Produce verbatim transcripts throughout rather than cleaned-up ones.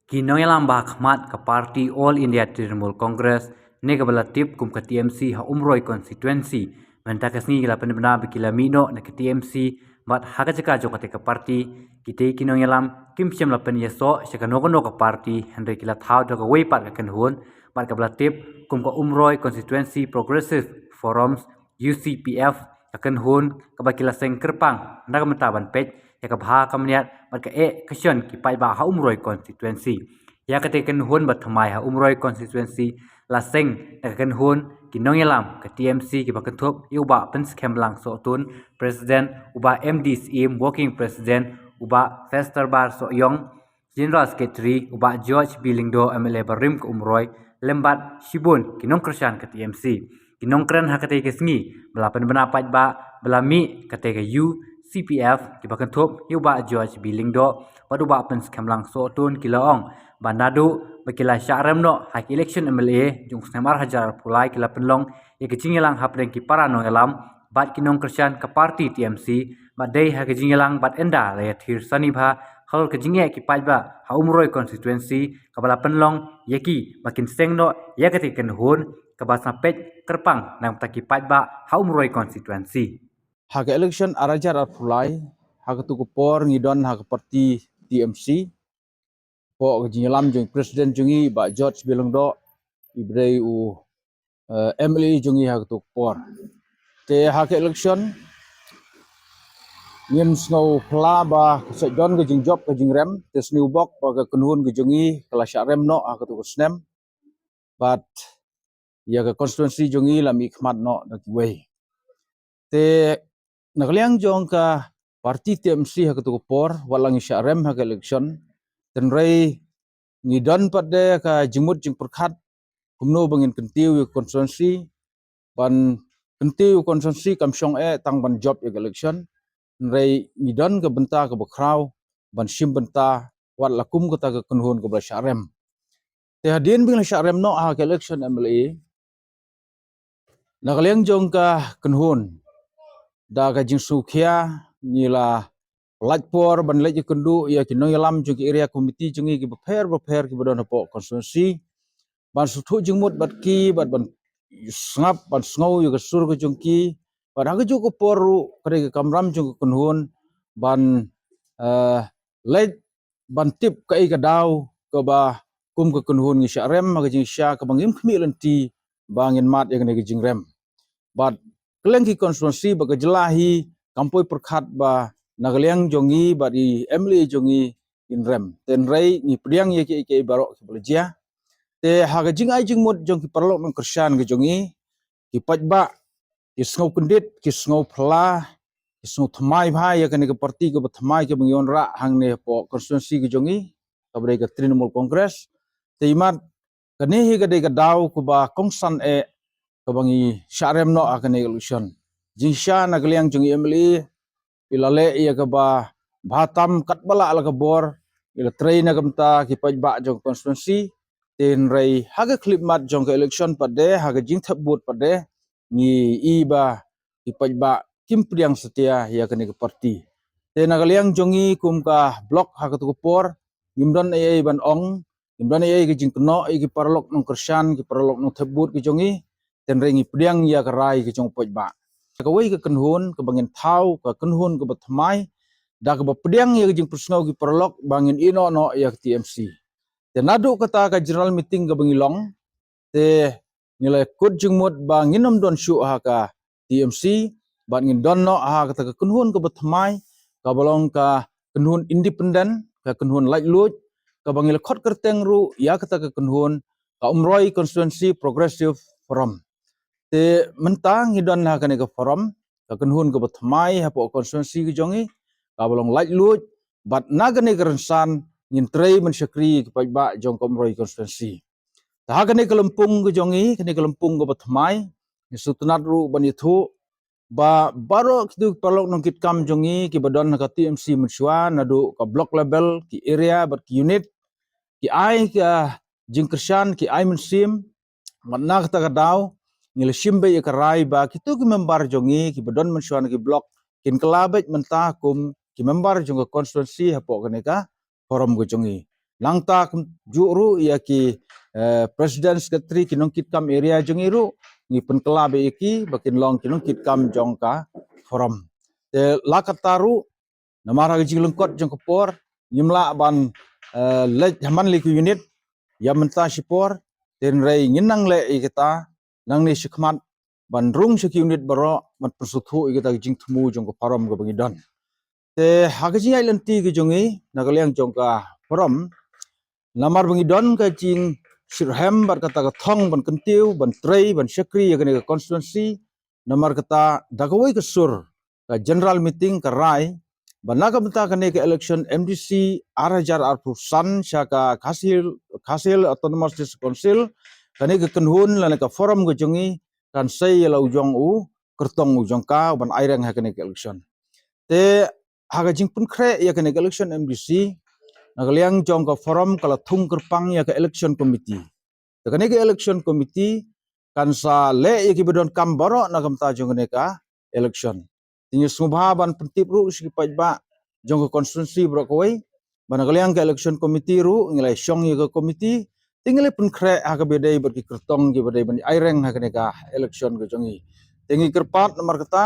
Ki nongïalam ba ha khmat ka party All India Trinamool Congress, ne kaba la tip kum ka T M C ha Umroi constituency, mynta ka sngi ki la pynbna ba ki la mih noh na ka T M C, bad ha ka jaka jong kata ka party, kitei ki nongïalam kim shym la pynïasoh sha kano kano ka party, hynrei ki la thaw da kawei pat ka kynhun, bad kaba la tip kum ka Umroi Constituency Progressive Forums, U C P F, ka kynhun kaba ki la seng kyrpang na ka bynta ban peit ïa ka bha ka mniat bad ka eh ka shon ki paidbah ha Umroi constituency. Ïa kata ka kynhun ba thymmai ha Umroi constituency la seng da ka kynhun ki nongïalam ka T M C kiba kynthup ïa u Bah Pynskhem Langsohtun, President, u Bah M D Syiem, Working President, u Bah Festerbar Sohiong, General Secretary, u Bah George B Lyngdoh, M L A barim ka Umroi, lem bad shibun ki nongkyrshan ka T M C. Ki nongkren ha katei ka sngi ba la pynbna paidbah ba la mih katei ka U C P F kiba kynthup ïa u Bah George B Lyngdoh bad u Bah Pynskhem Langsohtun ki la ong ba naduh ba ki la shah rem noh ha ka election M L A jong u snem ar hajar arphew lai ki la pynlong ïa ka jingïalang hapdeng ki para nongïalam bad ki nongkyrshan ka party T M C, bad dei ha ka jingïalang bad ynda la ïathir sani bha halor ka jingeh ki paidbah ha Umroi constituency, kaba la pynlong ïa ki ba kin seng noh ïa katei ka kynhun kaba sa peit kyrpang na ka bynta ki paidbah ha Umroi constituency. Ha ka election ar hajar arphew lai, ha katu ka por ngi don ha ka party T M C, hapoh ka jingïalam jong President jong ngi Bah George B Lyngdoh, iba dei u, eh, M L A jong ngi ha katu ka por. Te ha ka election ngim sngew phylla ba ka sa don ka jingjop ka jingrem, te sniewbok ba ka kynhun ka jong ngi ka la shah rem noh ha katu ka snem. Bad ïa ka constituency jong ngi la mih khmat noh da kiwei. Te na ka liang jong ka party T M C ha katu ka por, wat la ngi shah rem ha ka election, hynrei ngi don pat de ka jingmut jingpyrkhat kumno ba ngin kyntiew ïa ka constituency, ban kyntiew ïa ka constituency kam shong eh tang ban jop ïa ka election, hynrei ngi don ka bynta kaba khraw ban shim bynta wat la kum kata ka kynhun kaba la shah rem. Te hadien ba ngi la shah rem noh ha ka election M L A, na ka liang jong ka kynhun, da ka jingsngewkhia ngi la lait por ban leit ïakynduh ïa ki nongïalam jong ki area committee jong ngi kiba pher bapher kiba don hapoh constituency, ban sngewthuh jingmut bad ki, bad ban sngap ban sngew ïa ka sur ka jong ki, bad ha kajuh ka por ruh ka dei ka kamram jong ka kynhun ban, eh, leit ban tip kaei ka daw kaba kum ka kynhun ngi shah rem ha ka jingshisha kaba ngim khmih lynti ba ngin mad ïa kane ka jingrem. Bad kylleng ki constituency bad ka jylla hi kam poi pyrkhat ba na ka liang jong ngi bad i M L A jong ngi kin rem. Hynrei ngi pdiang ïa kiei kiei baroh kiba la jia. Te ha ka jingai jingmut jong ki paralok nongkyrshan ka jong ngi, ki paidbah ki sngew kyndit, ki sngew phylla, ki sngew thymmai bha ïa kane ka party kaba thymmai kaba ngi wanrah hangne hapoh constituency ka jong ngi, kaba dei ka Trinamool Congress. Te imat kane hi ka dei ka daw kaba kongsan eh kaba ngi shah rem noh ha kane ka election. Jingshisha na ka liang jong i M L A i la leh ïa kaba bha tam katba lah la ka bor, i la trei na ka bynta ki paidbah jong ka constituency. Hynrei ha ka khyllipmat jong ka election pat de, ha ka jingthep vote pat de, ngi i ba ki paidbah kim pdiang satia ïa kane ka party. Te na ka liang jong ngi kum ka block ha katu ka por, ngim don ei ei ban ong, ngim don ei ei ka jingkynnoh ïa ki paralok nongkyrshan, ki paralok nongthep vote ki jong ngi, hynrei ngi pdiang ïa ka rai ka jong u paidbah. Kawei ka kynhun kaba ngin thaw, ka kynhun kaba thymmai, da kaba pdiang ïa ka jingpynsngew ki paralok ba ngin ïehnoh noh ïa ka T M C. Te naduh kata ka general meeting kaba ngi long, te ngi la kut jingmut ba ngin ym don shuh ha ka T M C, bad ngin don noh ha kata ka kynhun kaba thymmai, kaba long ka kynhun independent, ka kynhun laitluid, kaba ngi la khot kyrteng ruh ïa kata ka kynhun ka Umroi Constituency Progressive Forum. Te mynta ngi don ha kane ka forum, ka kynhun kaba thymmai hapoh constituency ka jong ngi, kaba long laitluid, bad na kane ka rynsan ngin trei ban shakri ïa ki paidbah jong ka Umroi constituency. Te ha kane ka lympung ka jong ngi, kane ka lympung kaba thymmai, ngi sngewtynnat ruh ban ïathuh ba baroh kito ki paralok nongkitkam jong ngi kiba don ha ka T M C mynshuwa, naduh ka block level, ki area bad ki unit, ki ai ka jingkyrshan, ki ai mynsiem, bad na kata ka daw ngi la shim beit ïa ka rai ba kito ki member jong ngi kiba don mynshuwa na ki block kin kylla beit mynta kum ki member jong ka constituency hapoh kane ka forum ka jong ngi. Nangta kumjuh ruh ïa ki, eh, president secretary, ki nongkitkam area jong ngi ruh, ngi pynkylla beit ïa ki ba kin long ki nongkitkam jong ka forum. Te la katta ruh, namar ha ka jinglyngkot jong ka por, ngim lah ban, eh, leit ha man la ki unit ïa mynta shipor, hynrei ngin nang leh ïa kita nangne shakhmat ban rung sha ki unit baroh ban pynsngewthuh ïa kita ki jingthmu jong ka forum kaba ngi don. Te ha ka jingïaid lynti ka jong ngi na ka liang jong ka forum, namar ba ngi don ka jingshitrhem bad kata ka thong ban kyntiew, ban trei, ban shakri ïa kane ka constituency, namar kata da kawei ka sur ka general meeting ka rai ba na ka bynta kane ka election M D C ar hajar arphew san sha ka Khasi Hills, Khasi Hills Autonomous District Council, kane ka kynhun lane ka forum ka jong ngi kan sei ïa la u jong u kyrtong u jong ka ban aireng ha kane ka election. Te ha ka jingpynkhreh ïa kane ka election M D C, na ka liang jong ka forum ka la thung kyrpang ïa ka election committee. Te kane ka election committee kan sa leh ïa kiba donkam baroh na ka bynta jong kane ka election. Te ngi sngewbha ban pyntip ruh sha ki paidbah jong ka constituency baroh kawei ba na ka liang ka election committee ruh ngi la shong ïa ka committee, te ngi la pynkhreh ha kaba dei bad ki kyrtong kiba dei ban aireng ha kane ka election ka jong ngi. Te ngi kyrpad namar kata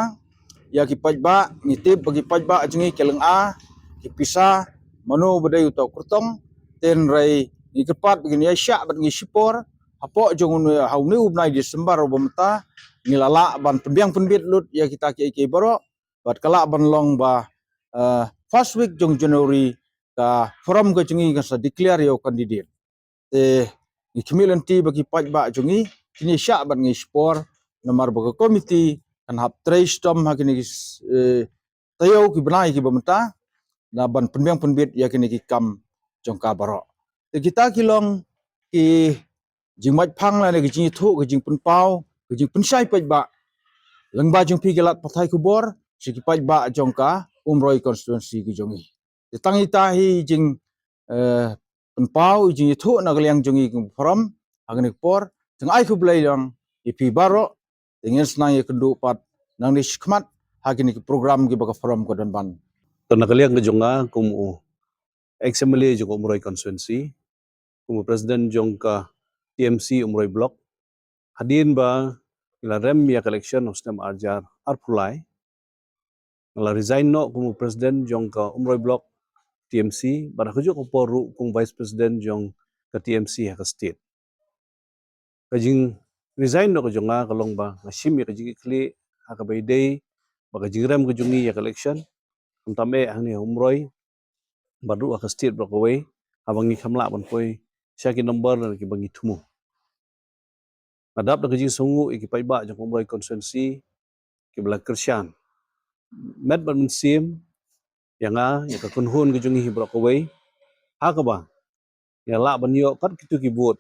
ïa ki paidbah, ngi tip ba ki paidbah jong ngi ki lynga ki pisa mano ba dei uta u kyrtong, hynrei ngi kyrpad ba kin ïaishah bad ngi shipor hapoh jong une, ha une u bnai December uba mynta, ngi la lah ban pynbiang pynbit lut ïa kita kiei kiei baroh bad ka lah ban long ba, eh, first week jong January ka forum ka jong ngi kan sa declare ïa u candidate. Te ngi khmih lynti ba ki paidbah jong ngi kin ïaishah bad ngi shipor, namar ba ka committee kan hap trei shitom ha kine ki, eh, taïew ki bnai kiba mynta na ban pynbiang pynbit ïa kine ki kam jong ka baroh. Te kita ki long ki jingmait phang lane ki jingïathuh, ki jingpynpaw, ki jingpynshai paidbah lyngba jong phi ki lad pathai khubor sha ki paidbah jong ka Umroi constituency ka jong ngi. Te tang ita hi jing, eh, pynpaw, jingïathuh na ka liang jong ngi ka forum ha kane ka por. Te nga ai khublei lang ïa phi baroh. Te ngin sa nang ïakynduh pat nangne shakhmat ha kine ki program kiba ka forum ka don ban. To na ka liang ka jong nga kum u ex M L A jong ka Umroi constituency, kum u president jong ka T M C Umroi block, hadien ba ngi la rem ïa ka election ha u snem ar hajar arphew lai, nga la resign noh kum u president jong ka Umroi block T M C, bad ha kajuh ka por ruh kum vice president jong ka T M C ha ka state. Ka jingresign noh ka jong nga ka long ba nga shim ïa ka jingkitkhlieh ha kaba ïadei bad ka jingrem ka jong ngi ïa ka election, khamtam eh hangne ha Umroi bad ruh ha ka state baroh kawei, haba ngi kham lah ban poi sha ki number lane kiba ngi thmu. Nga dap da ka jingsngewnguh ïa ki paidbah jong ka Umroi constituency kiba la kyrshan met bad mynsiem ïa nga, ïa ka kynhun ka jong ngi hi baroh kawei, ha kaba ngi la lah ban ïoh kat kito ki vote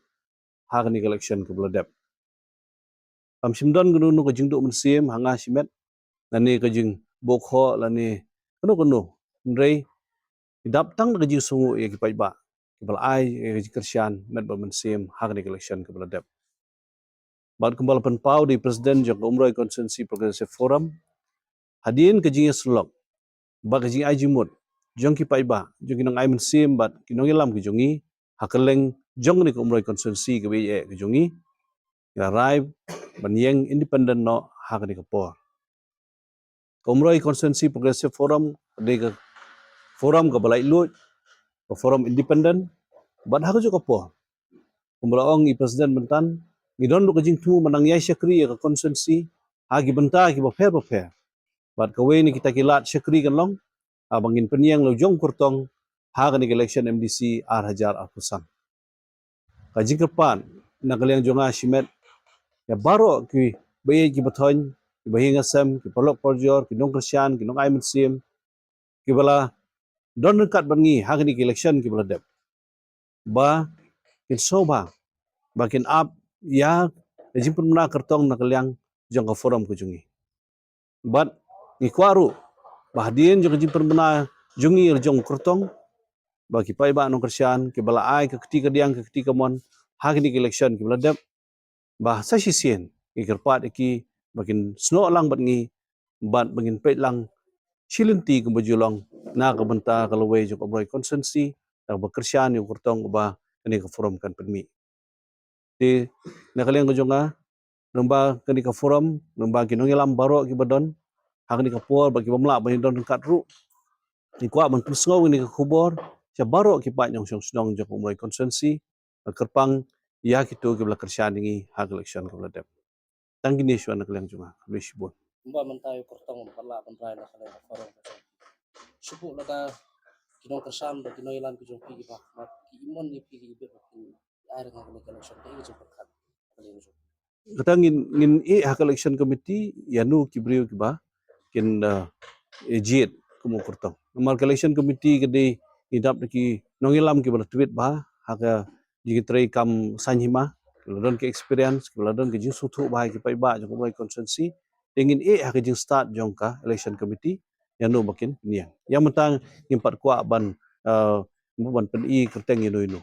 ha kane ka election kaba la dep. Kam shym don kano kano ka jingduh mynsiem ha nga shimet, lane ka jingbuh khoh lane kano kano, hynrei ngi dap tang da ka jingsngewnguh ïa ki paidbah kiba la ai ïa ka jingkyrshan met bad mynsiem ha kane ka election kaba la dep. Bad kumba la pynpaw da i president jong ka Umroi Constituency Progressive Forum, hadien ka jingïasyllok bad ka jingai jingmut jong ki paidbah, jong ki nongai mynsiem bad ki nongïalam ki jong ngi ha kylleng jong kane ka Umroi constituency kaba ïeit ka jong ngi, ngi la rai ban ïeng independent noh ha kane ka por. Ka Umroi Constituency Progressive Forum ka dei ka forum kaba laitluid, ka forum independent, bad ha kajuh ka por, kumba la ong i president mynta, ngi don ruh ka jingthmu ban nang ïai shakri ïa ka constituency ha ki bynta kiba pher bapher. Bad kawei na kita ki lad shakri kan long haba ngin pynïeng la u jong u kyrtong ha kane ka election M D C ar hajar arphew san. Ka jingkyrpad na ka liang jong nga shimet ïa baroh kiba ïeit kiba thoiñ, kiba ïeng ha sem, ki paralok parajor, ki nongkyrshan, ki nongai mynsiem kiba la don ryngkat bad ngi ha kine ki election kiba la dep, ba kin sngewbha ba kin ap ïa ka jingpynbna kyrtong na ka liang jong ka forum ka jong ngi. Bad ngi kwah ruh ba hadien jong ka jingpynbna jong ngi la u jong u kyrtong, ba ki paidbah nongkyrshan kiba la ai ka kti kadiang, ka kti kamon ha kine ki election kiba la dep, ba sa shisien ngi kyrpad ïa ki ba kin snoh lang bad ngi, bad ba ngin peit lang shi lynti kumba ju long na ka bynta ka lawei jong ka Umroi constituency, Tang ba kyrshan ïa u kyrtong uba kane ka forum kan pynmih. Te na ka liang ka jong nga, lyngba kane ka forum, lyngba ki nongïalam baroh kiba don ha kane ka por bad kiba mlak ban ïadon ryngkat ruh, ngi kwah ban pynsngew ïa kane ka khubor sha baroh ki paid nongshong shnong jong ka Umroi constituency, kyrpang ïa kito kiba la kyrshan ïa ngi ha ka election kaba la dep. Tang kine shuwa na ka liang jong nga, khublei shibun. Kumba mynta ïa u kyrtong ba la ban rai na ka liang ka forum ka jong. Shu buh lada ki nongkyrshan bad ki nongïalam ki jong phi kiba, ba ki imon ïa phi ki bit ba kin ai ryngkat ka election, ka election pyrkhat. Ka liang jong. Kata ngin, ngin ïeh ha ka election committee ïa no ki briew kiba kin, eh, jied kum u kyrtong. Namar ka election committee ka dei ngi dap da ki nongïalam kiba la tbit bha ha ka jingtrei kam saiñ hima, kiba la don ka experience, kiba la don ka jingsngewthuh bha ïa ki paidbah jong ka Umroi constituency. Te ngin ïeh ha ka jingstad jong ka election committee ïa no ba kin pynïeng. Ïa mynta ngim pat kwah ban, eh, ban pyni kyrteng ïa no ïa no.